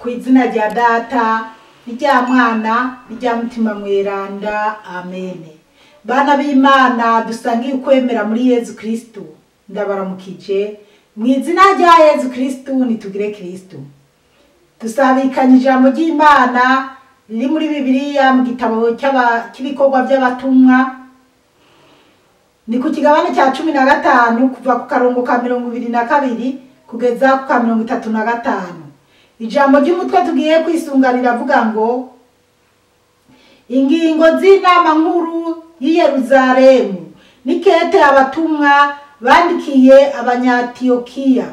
Ku izina rya Data n'irya Mwana n'irya Mutima Mweranda, amene. Bana b'Imana dusangiye ukwemera muri Yezu Kristu, ndabaramukije mu izina rya Yezu Kristu. Nitugire Kristu. Dusabikanye ijambo ry'Imana riri muri Bibiliya mu gitabo cy'ibikorwa by'abatumwa, ni ku kigabane cya 15 kuva ku karongo ka 22 kugeza ku ka 35. Ijambo ry'umutwe tugiye kwisunga riravuga ngo ingingo z'inama nkuru y'i Yeruzalemu n'ikete abatumwa bandikiye Abanyantiyokiya.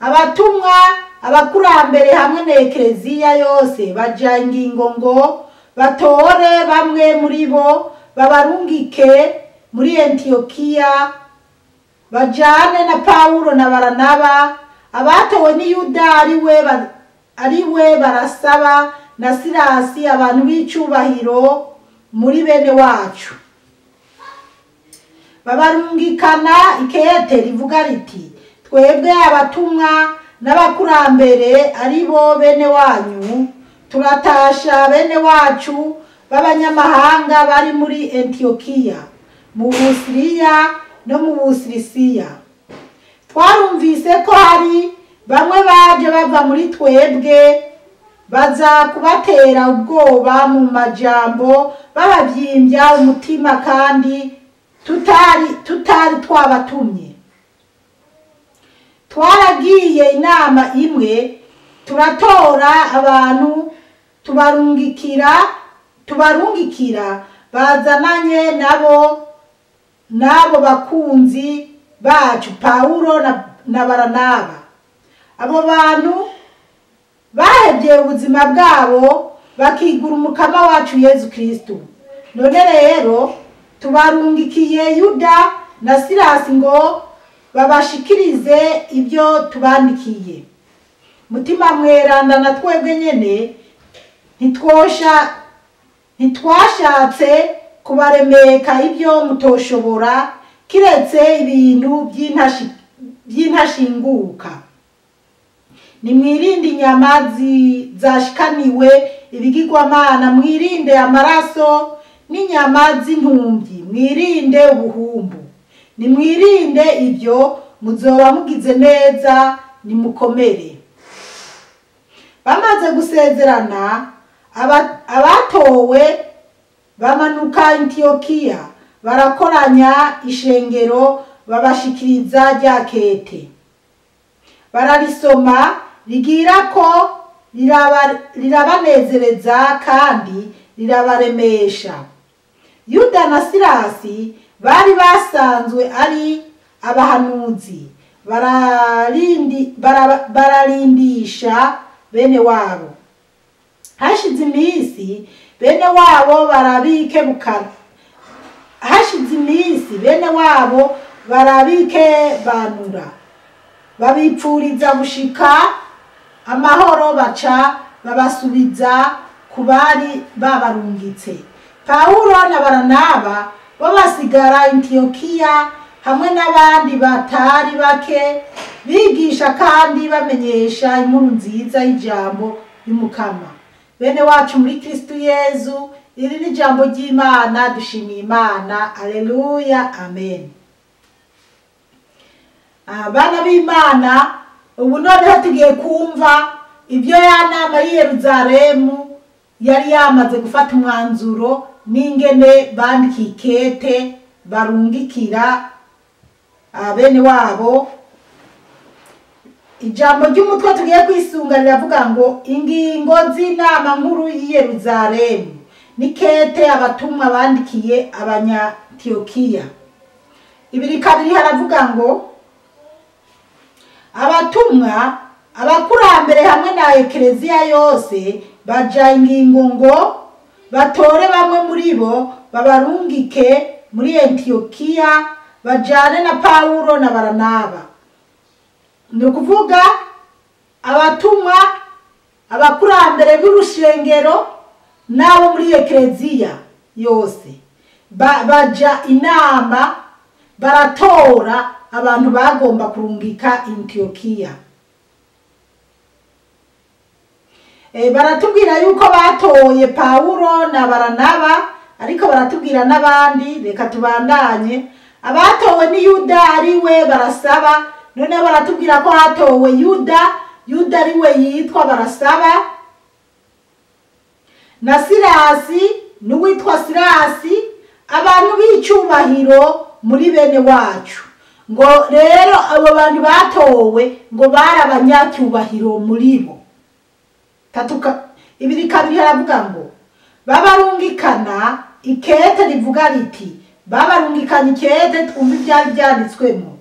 Abatumwa, abakurambere hamwe na Ekleziya yose baja ingingo ngo batore bamwe muri bo babarungike muri Antiyokiya, bajane na Pawulo na Baranaba. Abatowe ni Yuda ariwe Barasaba na Silasi, abantu b'icubahiro muri bene wacu. Babarungikana ikete rivuga riti: twebwe abatumwa n'abakurambere aribo bene wanyu, turatasha bene wacu b'abanyamahanga bari muri Antiyokiya, mu Busiriya no mu Busirisiya. Twarumvise ko hari bamwe baje bava muri twebwe baza kubatera ubwoba mu majambo, babavyimbya umutima, kandi tutari twabatumye. Twaragiye inama imwe, turatora abantu tubarungikira bazananye nabo bakunzi bacu Pawulo na Baranaba. Abo bantu bahevye ubuzima bwabo bakigura umukama wacu Yezu Kristu. None rero tubarungikiye Yuda na Silasi ngo babashikirize ibyo tubandikiye. Mutima Mweranda na twebwe nyene ntitwashatse kubaremeka ibyo mutoshobora, kiretse ibintu by'intashinguka. Nimwirinde inyama zashikaniwe ibigirwamana, mwirinde amaraso n'inyama z'intumbyi, mwirinde ubuhumbu. Nimwirinde ibyo, muzoba mugize neza, nimukomere. Bamaze gusezerana, abatowe bamanuka Antiyokiya, barakoranya ishengero, babashikiriza rya kete. Bararisoma, rigira ko rirabanezereza kandi rirabaremesha. Yuda na Silasi bari basanzwe ari abahanuzi, bararindisha bene wabo. Hashize iminsi bene wabo barabikebanura, babipfuriza gushika amahoro, baca babasubiza ku bari babarungitse. Pawulo na Baranaba bo basigara Antiyokiya hamwe n'abandi batari bake, bigisha kandi bamenyesha inkuru nziza y'ijambo y'Umukama. Bene wacu muri Kristu Yezu, iri ni ijambo ry'Imana. Dushimiye Imana. Aleluya, amen. Abana b'Imana, ubu noneho tugiye kumva ibyo ya nama y'i Yeruzalemu yari yamaze gufata umwanzuro n'ingene bandikiye ikete barungikira bene wabo. Ijambo ry'umutwe tugiye kwisunga riravuga ngo ingingo z'inama nkuru y'i Yeruzalemu n'ikete abatumwa bandikiye Abanyantiyokiya. 2:2 haravuga ngo abatumwa, abakurambere hamwe na Ekleziya yose baja ingingo ngo batore bamwe muri bo babarungike muri Antiyokiya, bajane na Pawulo na Baranaba. Ni ukuvuga abatumwa, abakurambere b'urushengero n'abo muri Ekleziya yose baja inama, baratora abantu bagomba kurungika Antiyokiya. Baratubwira yuko batoye Pawulo na Baranaba, ariko baratubwira n'abandi. Reka tubandanye. Abatowe ni Yuda ariwe Barasaba. Noneho baratubwira ko hatowe Yuda, Yuda ariwe yitwa Barasaba, na Silasi n'uwitwa Silasi, abantu b'icyubahiro muri bene wacu. Ngo rero abo bantu batowe ngo bari abanyacyubahiro muri bo. 2:2 haravuga ngo babarungikana ikete rivuga riti, babarungikana ikete, twumva ibyari byanditswemo: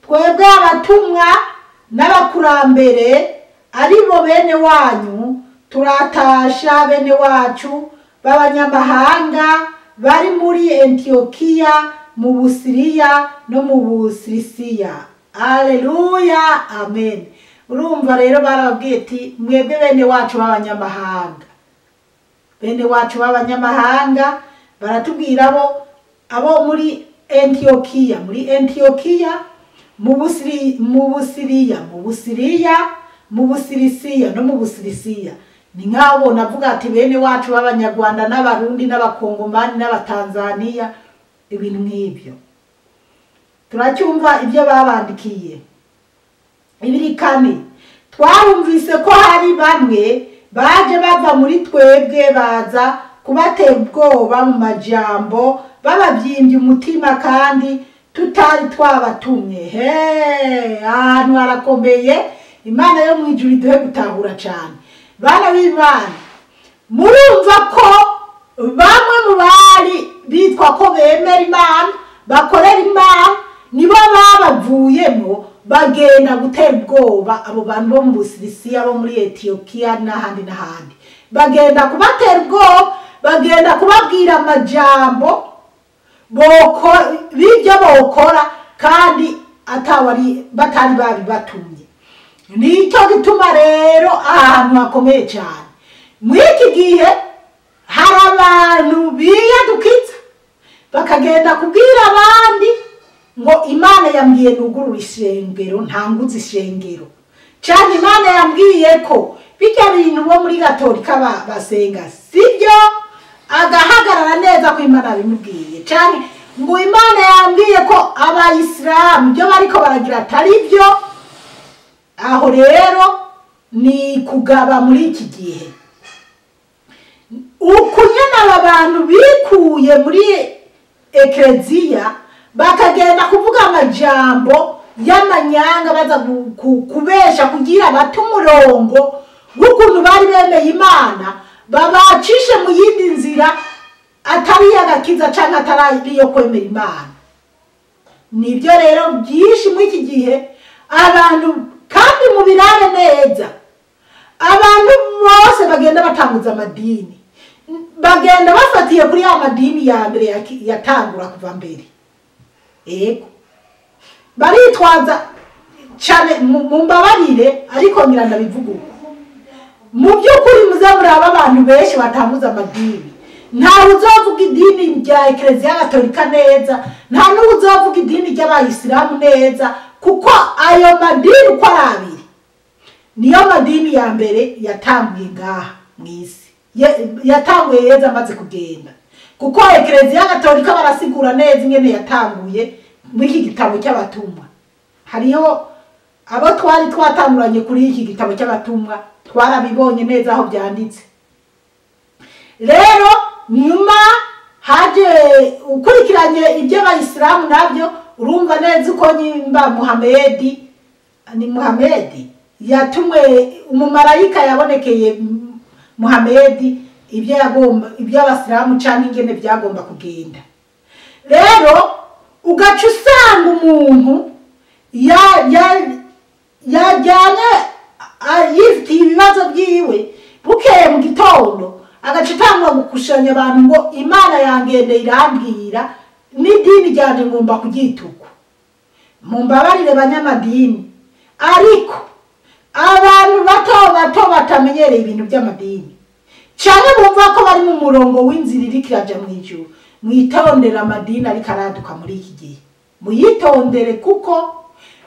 twebwe abatumwa n'abakurambere aribo bene wanyu, turatasha bene wacu b'abanyamahanga bari muri Antiyokiya, mu Busiriya no mu Busirisiya. Aleluya, amen. Urumva rero barababwiye ati mwebwe bene wacu b'abanyamahanga, bene wacu b'abanyamahanga. Baratubwira abo muri Antiyokiya, muri Antiyokiya, mu Busiriya, mu Busiriya, mu Busirisiya no mu Busirisiya. Ni nk'abo navuga ati bene wacu b'abanyarwanda n'abarundi n'abakongomani n'abatanzaniya, ibintu nk'ibyo. Turacyumva ibyo babandikiye. 2:4 twarumvise ko hari bamwe baje bava muri twebwe baza kubatera ubwoba mu majambo, bababyimbye umutima kandi tutari twabatumye. He, ahantu harakomeye. Imana yo mu ijuru iduhe gutahura cyane. Bana b'Imana, murumva ko bamwe mu bari bitwa ko bemera Imana, bakorera Imana, nibo babavuyemo bagenda gutera ubwoba abo bantu bo mu Busirisiya, bo muri Etiyopiya n'ahandi n'ahandi. Bagenda kubatera ubwoba, bagenda kubabwira amajambo b'ibyo bokora kandi batari babibatumye. Nicyo gituma rero ahantu hakomeye cyane muri iki gihe hari abantu biyadukitsa bakagenda kubwira abandi ngo Imana yambwiye nugurura ishengero, ntanguze ishengero, cyane Imana yambwiye ko bijya bintu bo muri Gatolika basenga sibyo, agahagarara neza ko Imana bimubwiye, cyane ngo Imana yambwiye ko abayisilamu ibyo bariko baragira atari byo. Aho rero ni kugaba muri iki gihe. Ukunyana aba bantu bikuye muri ekleziya bakagenda kuvuga amajambo y'amanyanga, baza kubesha kugira bate umurongo w'ukuntu bari bemeye Imana, babacishe mu yindi nzira atari iy'agakiza canke atari iyo kwemera Imana. Nibyo rero byinshi muri iki gihe abantu, kandi mubirare neza, abantu bose bagenda batanguza amadini, bagenda bafatiye kuri ya madini ya mbere yatangura kuva mbere. Ego baritwaza cyane, mumbabarire ariko ngira ndabivuga uko. Mu by'ukuri muze muraba abantu benshi batanguza amadini, nta uzovuga idini rya Ekleziya Gatolika neza, nta n'uzovuga idini ry'abayisilamu neza, kuko ayo madini uko ari abiri niyo madini ya mbere yatanguye ngaha mu isi, yatanguye Yezu amaze kugenda. Kuko Ekleziya Gatolika barasigura neza ingene yatanguye muri iki gitabo cy'abatumwa. Hariho abo twari twatanguranye kuri iki gitabo cy'abatumwa, twarabibonye neza aho byanditse. Rero nyuma haje ukurikiranye iby'abayisilamu nabyo, urumva neza uko nyimba Muhamedi, ni Muhamedi yatumwe, umumarayika yabonekeye Muhamedi ibyo yagomba, iby'abasilamu canke ingene byagomba kugenda. Rero ugaca usanga umuntu yajyanye yifitiye ibibazo byiwe, bukeye mu gitondo agaca atangura gukushanya abantu ngo Imana yangendeye irambwira n'idini ryanje ngomba kuryituka. Mumbabarire banyamadini, ariko abantu bato bato batamenyereye ibintu by'amadini cyane bumva ko bari mu murongo w'inzira iriko iraja mu ijuru, mwitondere amadini ariko araduka muri iki gihe, muyitondere kuko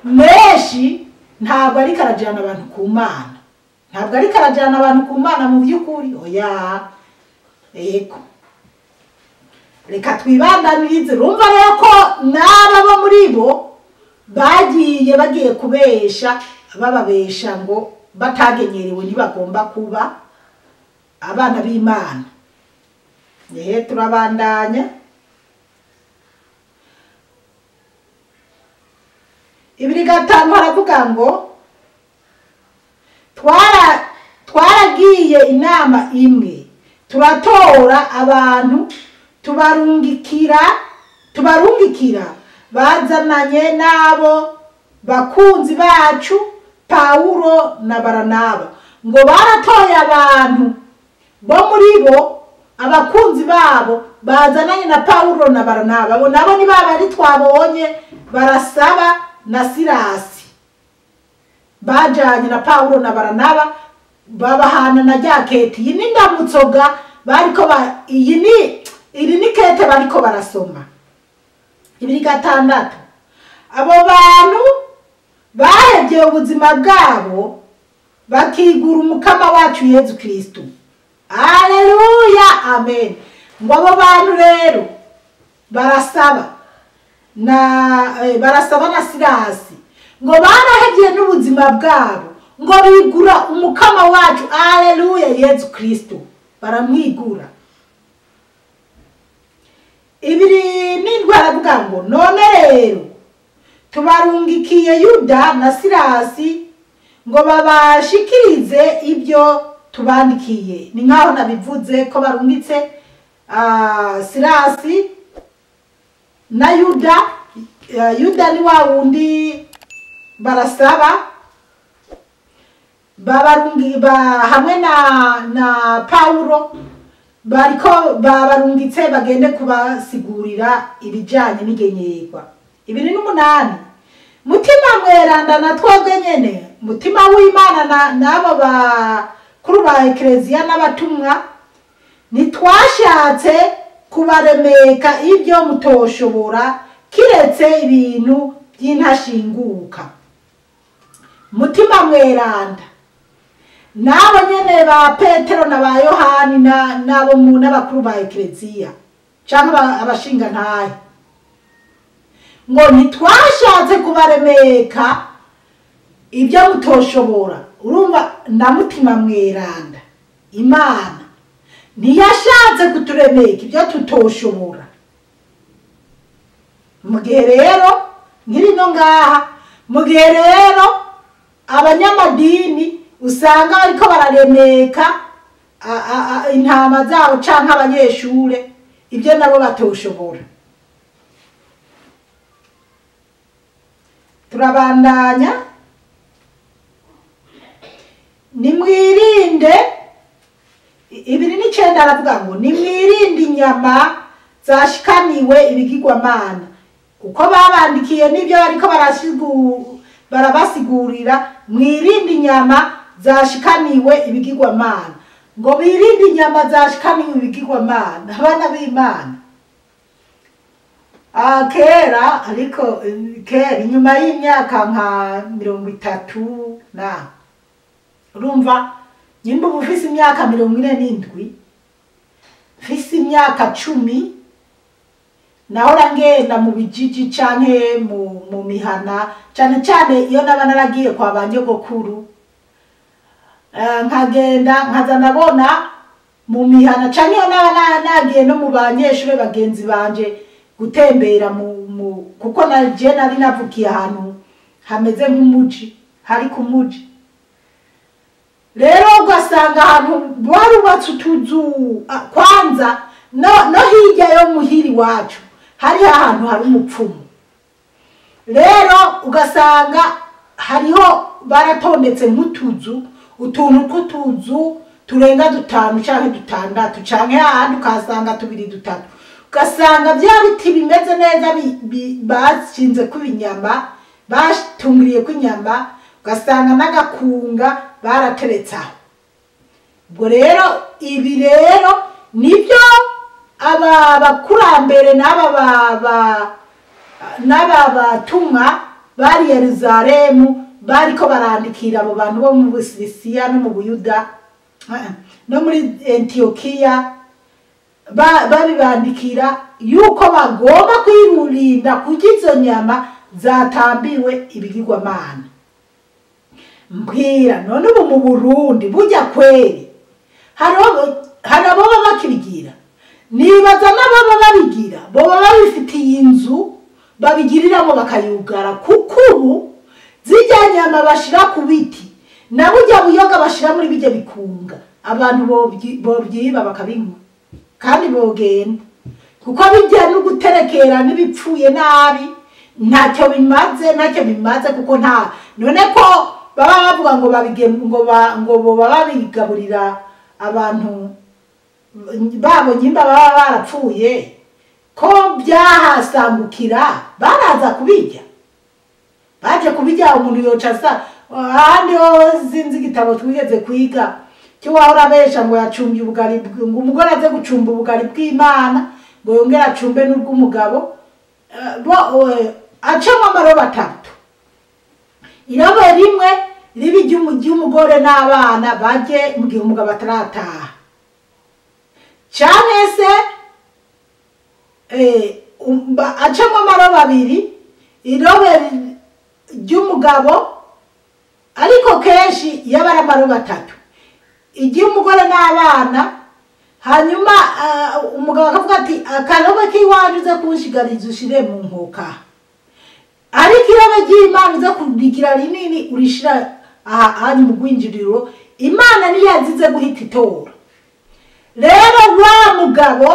menshi ntabwo ariko arajana abantu ku Mana. Ntabwo ariko arajana abantu ku Mana mu by'ukuri, oya. Yego, reka twibandanirize. Urumva rero ko n'aba bo muri bo bagiye bagiye kubesha, bababesha ngo batagenyerewe ntibagomba kuba abana b'Imana. Ehe, turabandanya. 2:5 haravuga ngo twaragiye inama imwe, turatora abantu tubarungikira bazananye nabo bakunzi bacu Paulo na Baranaba. Ngo baratoye abantu bo muri bo abakunzi babo bazananye na Paulo na Baranaba. Abo nabo ni babari twabonye barasaba na Silasi, bajanye na Paulo na Baranaba, babahana na jaketi. Iyi ni ndamutsoga bariko iyi ni iri ni kete bariko barasoma. 2:6 abo bantu bahevye ubuzima bwabo bakigura umukama wacu Yezu Kristo. Haleluya, amen. Ngo abo bantu rero barasaba na Silasi, ngo barahevye n'ubuzima bwabo, ngo bigura umukama wacu, haleluya, Yezu Kristo, baramwigura. 2:7 aravuga ngo none rero tubarungikiye Yuda na Silasi ngo babashikirize ibyo tubandikiye. Ni nkaho nabivuze ko barungitse Silasi na Yuda. Yuda ni wa wundi barasaba, babarungi hamwe na Paulo, bariko babarungitse bagende kubasigurira ibijanye n'igenyerwa. 2:8 Mutima mweranda na twebwe nyene, mutima w'Imana n'abo bakuru ba Eklezia n'abatumwa, ntitwashatse kubaremeka ibyo mutoshobora kiretse ibintu by'intashinguka. Mutima mweranda n'abo nyene ba Petero na ba Yohani n'abo n'abakuru ba Eklezia cyangwa abashingantahe, ngo ntitwashatse kubaremeka ibyo mutoshobora. Urumva na mutima mweranda Imana ntiyashatse kuturemeka ibyo tutoshobora. Mu gihe rero nkiri no ngaha, mu gihe rero abanyamadini usanga bariko bararemeka intama zabo canke abanyeshure ibyo nabo batoshobora. Turabandanya. Nimwirinde. 2:9 aravuga ngo nimwirinde inyama zashikaniwe ibigirwamana, kuko babandikiye n'ibyo bariko barabasigurira. Mwirinde inyama zashikaniwe ibigirwamana. Ngo birinde inyama zashikaniwe ibigirwamana, abana b'Imana. Kera, ariko kera inyuma y'imyaka nka 30 na urumva nyimba ubu mfise imyaka 47, mfise imyaka 10, nahora ngenda mu bijiji canke mu mihana, cane cane iyo naba naragiye kwa ba nyogokuru, nkagenda nkaza ndabona mu mihana, canke iyo naba nagiye no mu banyeshure bagenzi banje gutembera kuko naje nari navukiye ahantu hameze nk'umuji, hari ku muji. Rero ugasanga ahantu barubatse utuzu, kwanza no hirya yo muhiri wacu hari ahantu hari umupfumu. Rero ugasanga hariho baratondetse nk'utuzu, utuntu tw'utuzu turenga 5 canke 6 canke ahandi ukasanga 2 3, ugasanga bya biti bimeze neza bashinze ku binyama, batungiriye ku nyama, ugasanga n'agakunga barateretse aho. Ubwo rero ibi rero nibyo aba bakurambere n'aba batumwa bari Yerusalemu Bariko barandikira abo bantu bo mu Busirisiya no mu Buyuda no muri Antiokiya, babibandikira yuko bagomba kwirinda kurya izo nyama zatambiwe ibigirwamana. Mbwira none ubu mu Burundi burya kweri hari ababa bakibigira? Nibaza n'ababa babigira boba babifitiye inzu babigiriramo bakayugara, kuko ubu zirya nyama bashira ku biti na burya buyoga bashira muri bijya bikunga, abantu bobyiba bakabinywa kandi bogenda, kuko bijya no guterekera n'ibipfuye nabi ntacyo bimaze, ntacyo bimaze. Kuko nta none ko baba bavuga ngo babige ngo boba babigaburira abantu babo nyimba baba barapfuye, ko byahasambukira baraza kubijya, baje kubijya. Umuntu yoca asa ahandi ho sinzi igitabo twigeze kwiga cyo wahora abesha ngo yacumbye ubugari, ngo umugore aze gucumba ubugari bw'Imana ngo yongere acumbe n'ubw'umugabo, acamo amarobo atatu, irobo rimwe ribe iry'umugore n'abana baje mu gihe umugabo atarataha, canke se acamo amarobo abiri, irobe ry'umugabo, ariko kenshi yaba ari amarobo atatu, iry'umugore n'abana. Hanyuma umugabo akavuga ati akarobe k'iwanje uze kunshigariza ushire mu nkoka, ariko irobe ry'Imana uze kurigira rinini urishira aha hanyu mu rwinjiriro, Imana niyo yazize guhita itora. Rero wa mugabo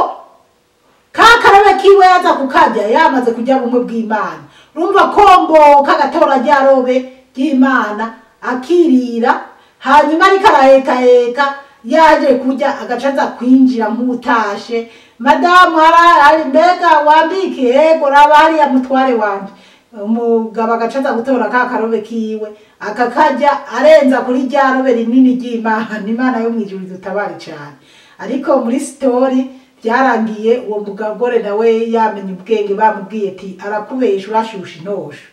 ka karobe kiwe yaza kukarya yamaze kurya bumwe bw'Imana, urumva komboka agatora rya robe ry'Imana akirira, hanyuma ariko arahekaheka yaje kurya agaca aza kwinjira nk'utashe, madamu hari mbega wambike, yego raba hariya mutware wanje. Umugabo agaca aza gutora ka karobe kiwe akakarya arenza kuri rya robe rinini ry'Imana. Imana yo mw'ijuru idutabare cane. Ariko muri story byarangiye uwo mugore nawe yamenye ubwenge, bamubwiye ati arakubesha urashusha intosho.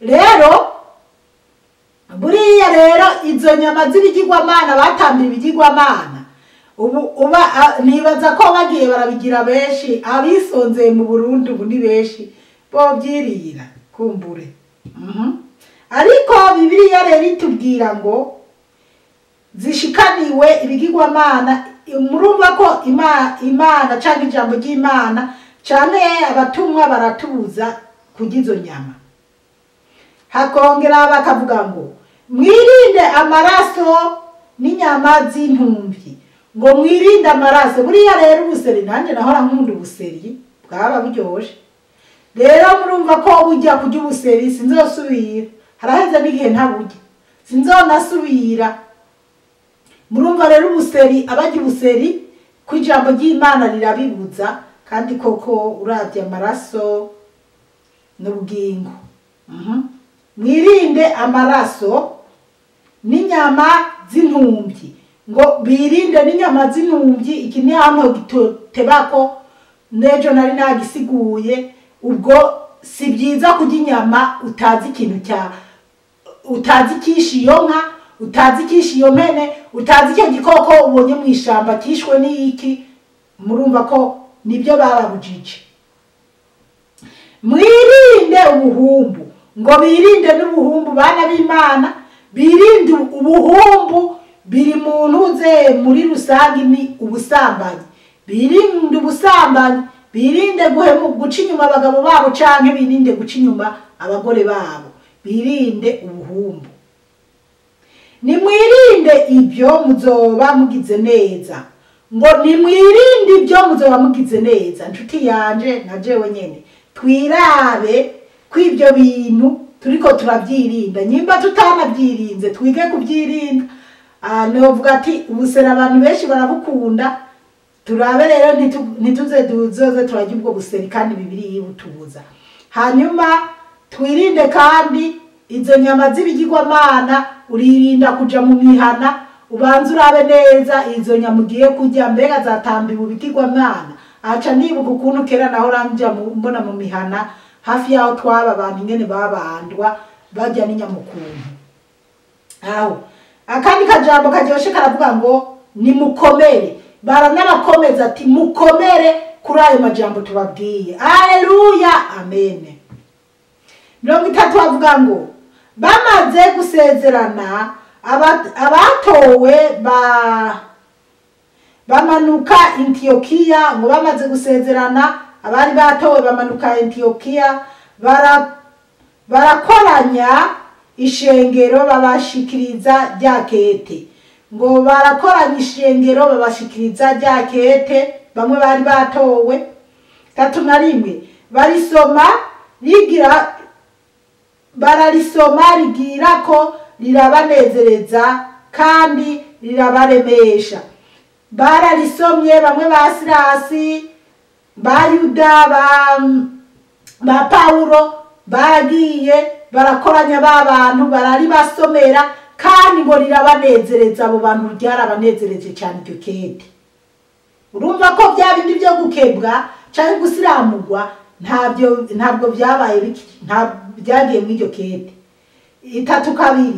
Rero buriya rero izo nyama z'ibigirwamana batambira ibigirwamana, ubu uba nibaza ko bagiye barabigira benshi, abisonzeye mu Burundi ubu ni benshi bobyirira kumbure. Ariko Bibiliya rero itubwira ngo zishikaniwe ibigirwamana. Murumva ko Imana canke ijambo ry'Imana canke abatumwa baratubuza kurya izo nyama. Hakongera bakavuga ngo mwirinde amaraso n'inyama z'intumbi, ngo mwirinde amaraso. Buriya rero ubuseri, nanjye nahora nkunda ubuseri bwaba buryoshe. Rero murumva ko burya kurya ubuseri sinzosubira, haraheze n'igihe ntaburya, sinzonasubira. Murumva rero ubuseri, abarya ubuseri ku ijambo ry'Imana rirabibuza, kandi koko uravye amaraso n'ubugingo. Mwirinde amaraso n'inyama z'intumbi, ngo birinde n'inyama z'intumbi. Iki ni hano gitebako nejo nari nagisiguye. Ubwo si byiza kurya inyama utazi ikintu cya, utazi ikishe iyo nka, utazi ikishe iyo mpene, utazi icyo gikoko ubonye mu ishamba kishwe n'iki. Murumva ko nibyo bababujije. Mwirinde ubuhumbu, ngo birinde n'ubuhumbu bana b'Imana, birinde ubuhumbu. Biri mu ntuze muri rusange ni ubusambanyi. Birinde ubusambanyi, birinde guca inyuma abagabo babo canke birinde guca inyuma abagore babo, birinde ubuhumbu. Nimwirinde ibyo muzoba mugize neza, ngo nimwirinde ibyo muzoba mugize neza. Nshuti yanje na jewe nyene twirabe kw'ibyo bintu turiko turavyirinda. Nyimba tutanavyirinze twige kuvyirinda. Novuga ati ubusera abantu benshi barabukunda, turabe rero ntituze duzoze turarya ubwo buseri kandi Bibiliya ibutubuza. Hanyuma twirinde kandi izo nyama z'ibigirwamana, uririnda kuja mu mihana, ubanze urabe neza izo nyama ugiye kurya mbega zatambiwe ibigirwamana. Aca nibuka ukuntu kera nahora nja mbona mu mihana hafi yaho twaba abantu ingene babandwa, barya n'inyamukuntu. Aho akandi kajambo karyoshe karavuga ngo nimukomere, baranabakomeza ati mukomere kuri ayo majambo tubabwiye. Haleluya, amen. 30 bavuga ngo bamaze gusezerana abatowe bamanuka Antiokiya, ngo bamaze gusezerana abari batowe bamanuka Antiokiya, barakoranya ishengero babashikiriza rya kete. Ngo barakoranya ishengero babashikiriza rya kete, bamwe bari batowe. 31 barisoma rigira, bararisoma rigira ko rirabanezereza kandi rirabaremesha. Bararisomye bamwe ba Silasi, ba Yuda, ba Paulo, baragiye barakoranya ba bantu bararibasomera, kandi ngo rirabanezereza. Abo bantu ryarabanezereje cyane iryo kete. Urumva ko bya bindi byo gukebwa cyangwa gusiramugwa ntabwo byabaye, byagiye mu iryo kete. 32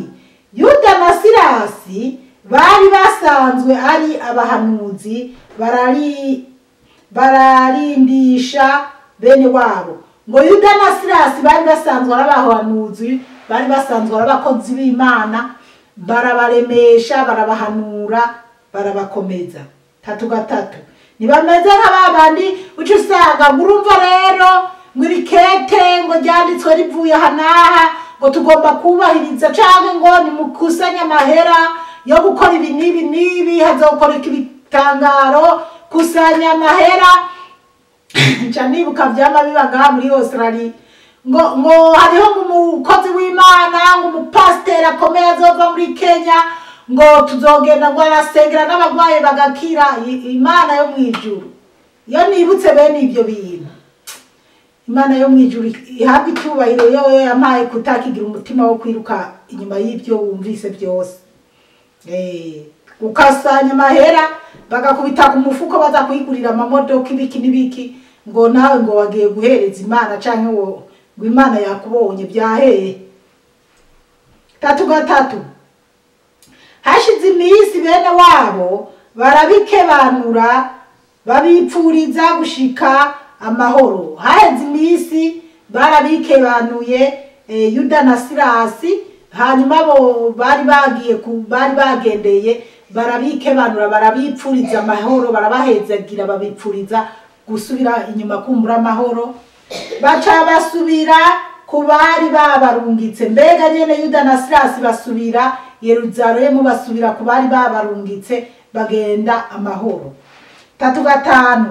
Yuda na Silasi bari basanzwe ari abahanuzi, bararindisha bene wabo. Ngo Yuda na Silasi bari basanzwe ari abahanuzi, bari basanzwe ari abakozi b'Imana, barabaremesha, barabahanura, barabakomeza. 33 ntibameze nka babandi uca usanga ngo urumva rero ngo iri kete ngo ryanditswe rivuye aha n'aha, ngo tugomba kubahiriza, canke ngo nimukusanye amahera yo gukora ibi n'ibi n'ibi, hazokoreka ibitangaro, kusanya amahera. Nca nibuka vyama biba ngaha muri Australia, ngo hariho umukozi w'Imana, ngo umupasiteri akomeye azova muri Kenya, ngo tuzogenda ngo arasengera n'abagwaye bagakira. Imana yo mwijuru, iyo nibutse bene ivyo bintu, Imana yo mwijuru ihabwa icyubahiro, yo yampaye kutakigira umutima wo kwiruka inyuma y'ibyo wumvise byose. Ukasanya amahera bagakubita ku mufuko, baza kuyigurira amamodoka ibiki n'ibiki, ngo nawe ngo wagiye guhereza Imana, canke ngo Imana yakubonye byaheye. 33 hashize iminsi bene wabo barabikebanura, babipfuriza gushika amahoro. Haheze iminsi barabikebanuye Yuda na Silasi, hanyuma bo bari bagiye bari bagendeye, barabikebanura, barabipfuriza amahoro, barabahezagira, babipfuriza gusubira inyuma kumbura amahoro. Baca basubira ku bari babarungitse. Mbega nyene Yuda na Silasi basubira Yerusalemu, basubira ku bari babarungitse, bagenda amahoro. 35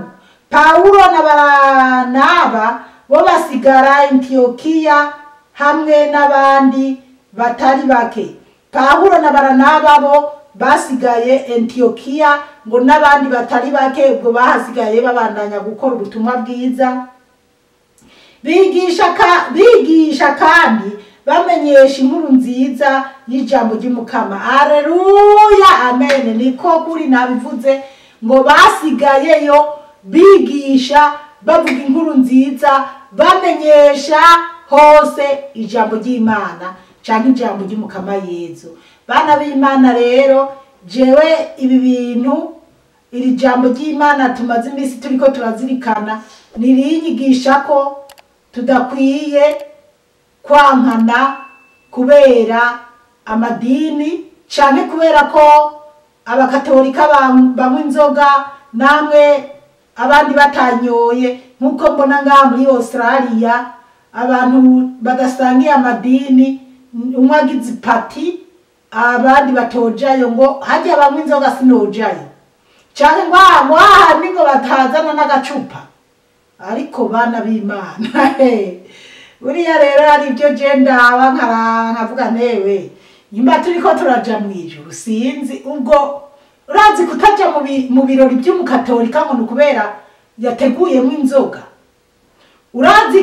Paulo na Baranaba bo basigara Antiokiya hamwe n'abandi batari bake. Paulo na Baranaba bo basigaye Antiokiya ngo n'abandi batari bake, ubwo bahasigaye babandanya gukora ubutumwa bwiza, bigisha kandi bamenyesha inkuru nziza y'ijambo ry'Umukama. Haleluya, amen. Niko kuri nabivuze ngo basigayeyo bigisha, bavuga inkuru nziza, bamenyesha hose ijambo ry'Imana canke ijambo ry'Umukama Yezu. Bana b'Imana rero, jewe ibi bintu, iri jambo ry'Imana tumaze iminsi turiko turazirikana, nirinyigisha ko tudakwiye kwankana kubera amadini, canke kubera ko abakatolika banywa inzoga namwe abandi batanyoye, nkuko mbona ngaha muri Australia abantu badasangiye amadini, umwe agize ipati abandi batojayo, ngo hajya banywa inzoga sinojayo, canke ngo aha ningo batazana n'agacupa. Ariko bana b'Imana, buriya rero ari ibyo je ndaba nkavuga newe nyuma turiko turaja mwijuru, sinzi ubwo urazi kutaja mu birori by'umukatolika ngo nukubera yateguyemo inzoga, urazi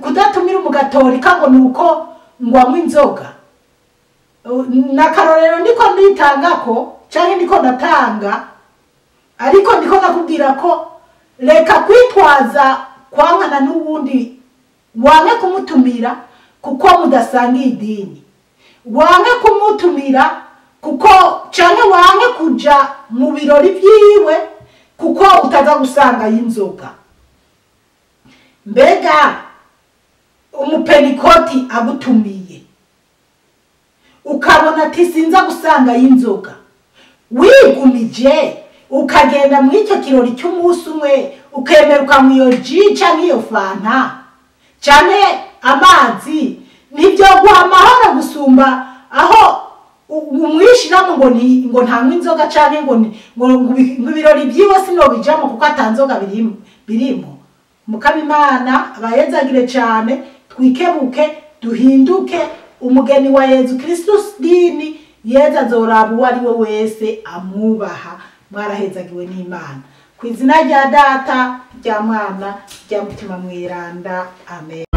kudatumira umugatolika ngo nuko ngo anywe inzoga. Nakarorero ndiko nditangako canke ndiko ndatanga, ariko ndiko nakubwira ko reka kwitwaza kwankana n'uwundi wange kumutumira kuko mudasangiye idini, wange kumutumira kuko canke wange kuja mu birori vyiwe kuko utaza gusanga y'inzoga. Mbega umupenikoti agutumiye ukabona ati sinza gusanga y'inzoga, wigumije ukagenda muri icyo kirori cy'umunsi umwe, ukemera ukanywa iyo ji canke iyo fanta canke amazi, ntibyoguha amahoro gusumba aho umwishiramo ngo ngo ntanywe inzoga canke ngo ibirori vyiwe sinobijamo kuko ata nzoga birimo. Mukama Imana abayezagire cane, twikebuke duhinduke. Umugeni wa Yezu Kristu dini Yezu azoraba uwo ari we wese amwubaha. Mwarahezagiwe n'Imana. Ku izina rya Data, rya Mwana, rya Mutima Mweranda. Amen.